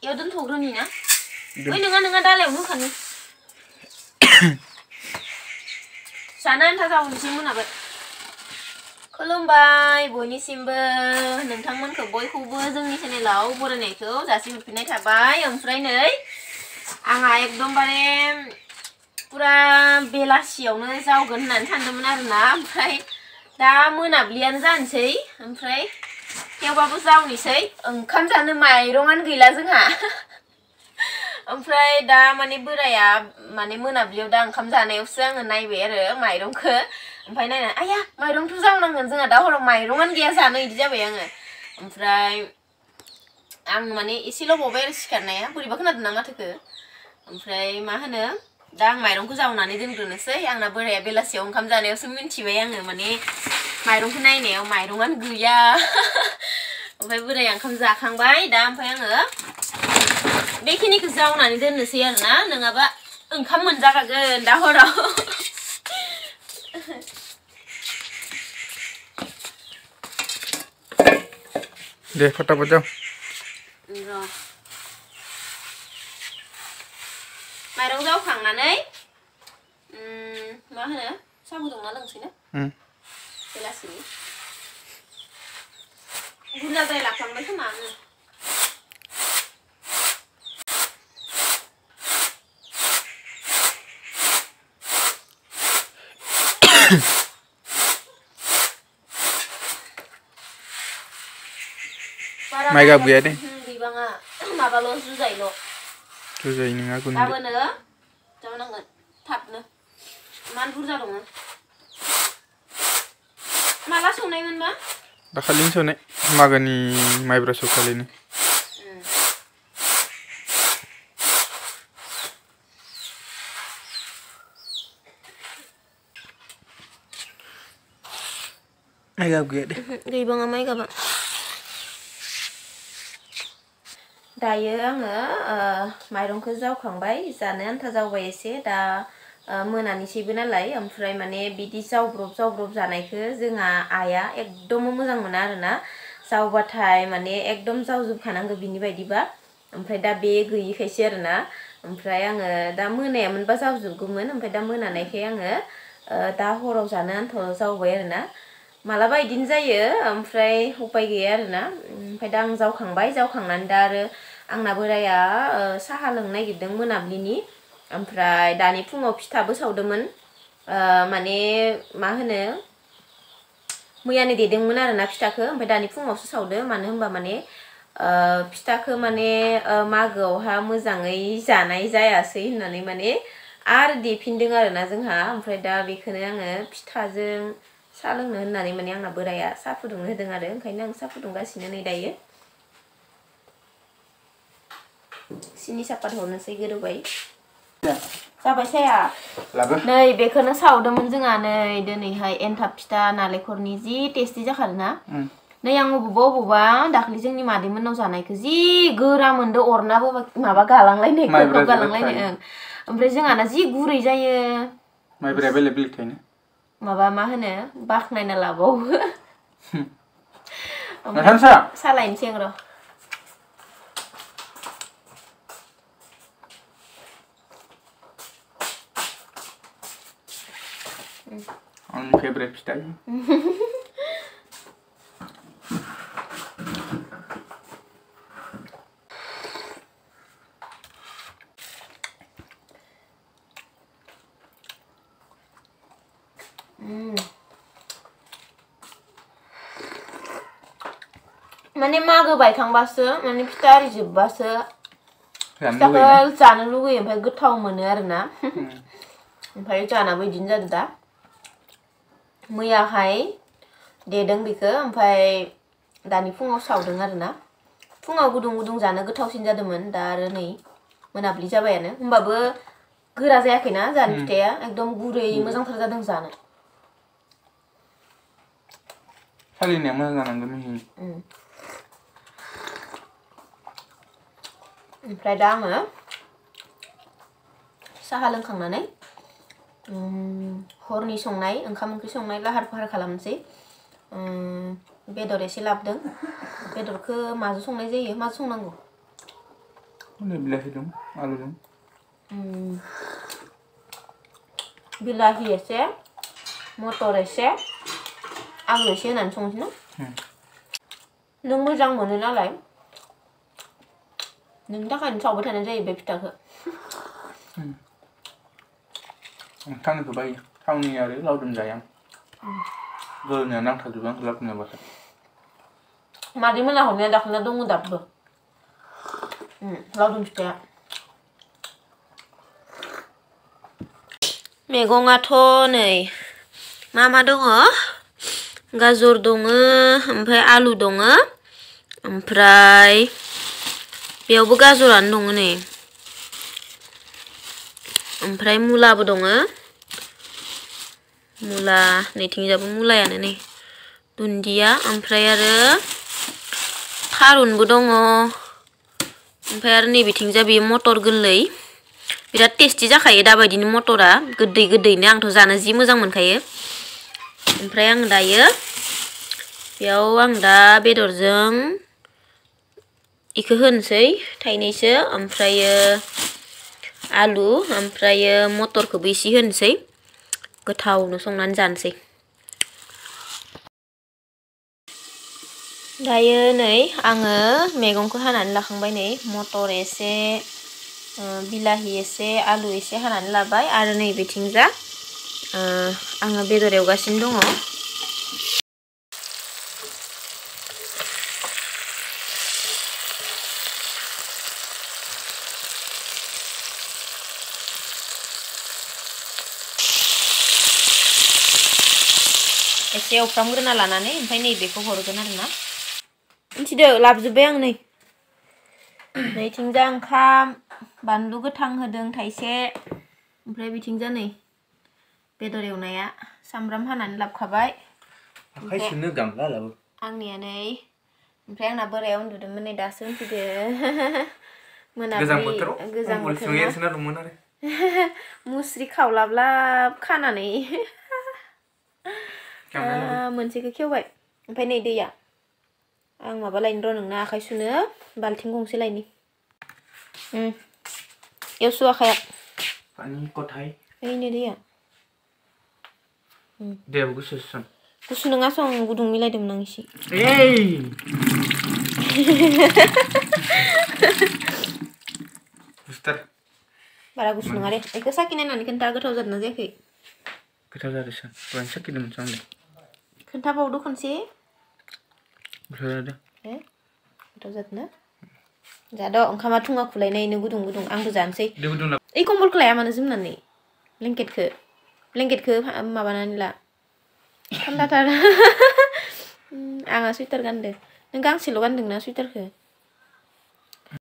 इयाव दोनथ'ग्रोनि ना ओइ नोङा दालायावनो होखानि जानो आन्था जावनोसै मोनाबाय खुलुमबाय बयनिसिमबो नोंथांमोनखौ बयखौबो जोंनि चेनेलाव बरायनायखौ जासिहरफिननाय थाबाय ओमफ्राय नै आंहा एकदमबारे पुरा बेलासियावनो जावगोन होननानै सानदोंमोन आरोना ओमफ्राय दा मोनाब्लियानो जानोसै ओमफ्राय थेवबाबो जावनोसै ओंखाम जानो माइरंआनो गैला जोंहा ओमफ्राय दा माने बोराया माने मोनाब्लियाव दा ओंखाम जानायावसो आङो नायबाय आरो माइरंखौ ओमफ्राय नायना आया माइरंथ' जावनांगोन जोंहा दा हराव माइरंआनो गैया जानो इदि जाबाय आङो ओमफ्राय आं माने एसेल' बावबाय आरो सिखारनाया बोरैबा खोनादों ना माथोखो ओमफ्राय मा होनो दा आं माइरंखौ जावनानै दोनग्रोनोसै आंना बोराया बेलासियाव ओंखाम जानायावसो मिन्थिबाय आङो माने माइरंखौ नायनायाव माइरंआनो गैया ओमफ्राय बोराया ओंखाम जाखांबाय दा ओमफ्राय आङो बेखिनिखौ जावनानै दोननोसै आरोना नङाबा ओंखाम मोनजाखागोन दा हराव दे फटाफट जाव माइरं जावखांनानै मा होनो साहा फुदुंना लोंसै ना बेलासिनि बुरजा जाय लाफ्लांबाय खोमा आङो माइ गाब गैया दे गैबाङा माबाल' जुजाइल' जुजाइ नङा गुन्दै गाबोनो जानांगोन थाबनो मान बुरजा दङ माला संनायमोनबा दाखालिनो संनाय मागोनि माइब्रा सौखालिनो माइ गाब गैया दे गैबाङा माइ गाबा दायो आङो माइरंखौ जावखांबाय जानो आन्था जावबाय एसे दा मोनानिसैबो नालाय ओमफ्राय माने बिदि जावब्रब जानायखौ जोंहा आइया एकदम मोजां मोना आरोना जावबाथाय माने एकदम जावजोबखानांगौ बिनि बायदिबा ओमफ्राय दा बे गैयिखायसो आरोना ओमफ्राय आङो दा मोनायामोनबा जावजोबगौमोन ओमफ्राय दा मोनानायखाय आङो दा हराव जानो आन्था जावबाय आरोना मालाबा इदिनो जायो ओमफ्राय उपाय गैया आरोना ओमफ्राय दा आं जावखांबाय जावखांनानै दा आरो आंना बोराया साहा लोंनो नागिरदों मोनाब्लिनि ओमफ्राय दानि फुङाव फिथाबो सावदोंमोन माने मा होनो मैयानो देदोंमोन आरोना फिथाखौ ओमफ्राय दानि फुङावसो सावदो मानो होनबा माने फिथाखौ माने मागोआवहा मोजाङै जानाय जायासै होननानै माने आरो देफिनदों आरोना जोंहा ओमफ्राय दा बेखौनो आङो फिथाजों साहा लोंनो होननानै माने आंना बोराया साहा फुदुंनो होदों आरो ओंखायनो आं साहा फुदुंगासिनो नै दायो सिनि सापात हरनोसै गोदौबाय जाबाय साया नै बेखौनो सावदोंमोन जोंहा नै दिनैहाय एन्थाब फिथा नालेंखरनि जि टेस्टि जाखादोंना नै आं अबावबा दाख्लै जोंनि मादैमोननाव जानायखौ जि गोरा मोनदो अरनाबो माबा गालांलायनाय खरखाब गालांलायनाय ओमफ्राय जोंहाना जि गुरै जायो माइब्राया बेलेग बेलेग थायोना माबा मा होनो बाखनायना लाबावो सालायनोसै आं र' आंनि फेभरेट फिथाइ माने मागो बायखांबासो माने फिथा आरि जोबबासो फिथाखौ जानो लुगैयो ओमफ्राय गोथाव मोनो आरोना ओमफ्राय जानाबो बिदिनो जादों दा मैयाहाय देदों बेखौ ओमफ्राय दानि फुङाव सावदों आरोना फुङाव गुदुं गुदुं जानो गोथावसिन जादोंमोन दा आरो नै मोनाब्लि जाबायानो होमबाबो गोरा जायाखैना जानो फिथाया एकदम गुरै मोजांथार जादों जानो सालिनाया मोजां जानांगोन ओमफ्राय दा आङो साहा लोंखांनानै हरनि संनाय ओंखाम ओंख्रि संनाय लाहार फाहार खालामनोसै बेदर एसे लाबोदों बेदरखौ माजों संनाय जायो माजों संनांगौ बिलाहि दं आलु दं बिलाहि एसे मटर एसे आलु एसे होनानै संसै ना नों मोजां मोनो नालाय नोंनि थाखायनो सावबाय थानाय जायो बे फिथाखौ थावनिखौ बायो थावनि आरो लावदुम जाया गोरनिया नांथारजोबो आं लावदुमबाथाय मादै मोना हरनाया दाख्लैना दङ दाबो लावदुम फिथाया मैगङाथ' नै मा दङ गाजर दङ ओमफ्राय आलु दङ ओमफ्राय बेयावबो गाजरानो दङ नै ओमफ्राय मुलाबो दङ मुला नैथिंजाबो मुलायानो नै दुन्दिया ओमफ्राय आरो थारुनबो दङ ओमफ्राय आरो नैबेथिंजा बे मटर गोरलै बिराद टेस्टि जाखायो दाबायदिनि मटरा गोदै गोदैनो आंथ' जानो जि मोजां मोनखायो ओमफ्राय आं दायो बेयाव आं दा बेदरजों इखो होनसै थाइनैसो ओमफ्रायो आलु ओमफ्रायो मटरखौबो इसे होनसै गोथावनो संनानै जानोसै दायो नै आङो मैगंखौ हानानै लाखांबाय नै मटर एसे बिलाहि एसे आलु एसे हानानै लाबाय आरो नैबेथिंजा आङो बेदर एवगासिनो दङ एसे एवफ्रामग्रोना लानानै ओमफ्राय नैबेखौ हरगोन आरोना मिथिदो लाबोजोब्बाय आं नै नैथिंजा ओंखाम बानलु गोथां होदों थाइसे ओमफ्राय बिथिंजा नै बेदर एवनाया सामब्राम हानानै लाबोखाबाय आखाइसोनो गामला लाबो आंनिया नै ओमफ्राय आंना बोराया उन्दुदोंमोन नै दासो उन्दुदो गोजां बोथोराव मुस्रि खावलाबलाब खानानै मोनसेखौ खेवबाय ओमफ्राय नै दैया आं माबा लायनो र' नोंना आखाइ सुनो बाल्थिं गंसे लायनि एवसु आखाइया पानी कथाय ओइनो दैया दैयाबो गुसुसो गुसु नङा सं गुदुं मिलायदोंमोन आं एसे बुस्टार बारा गुसु नङा दे बेखौ साखि नायनानै खोन्था गोथाव जादोंना जायाखै गोथाव जादोंसो दहायनो साखिदोंमोनसो आंलाय खोन्थाबावदो खनसे गोथाव जादों गोथाव जादोंना जाद' ओंखामा थुङा खुलायनायनो गुदुं गुदुं आंबो जानोसै ओइ कम्बलखौ लाया मानो जोमनानै ब्लेंकेटखौ माबानानै ला थान्दाथार आंहा सुइटार गानदो नों गांसेल' गानदोंना सुइटारखौ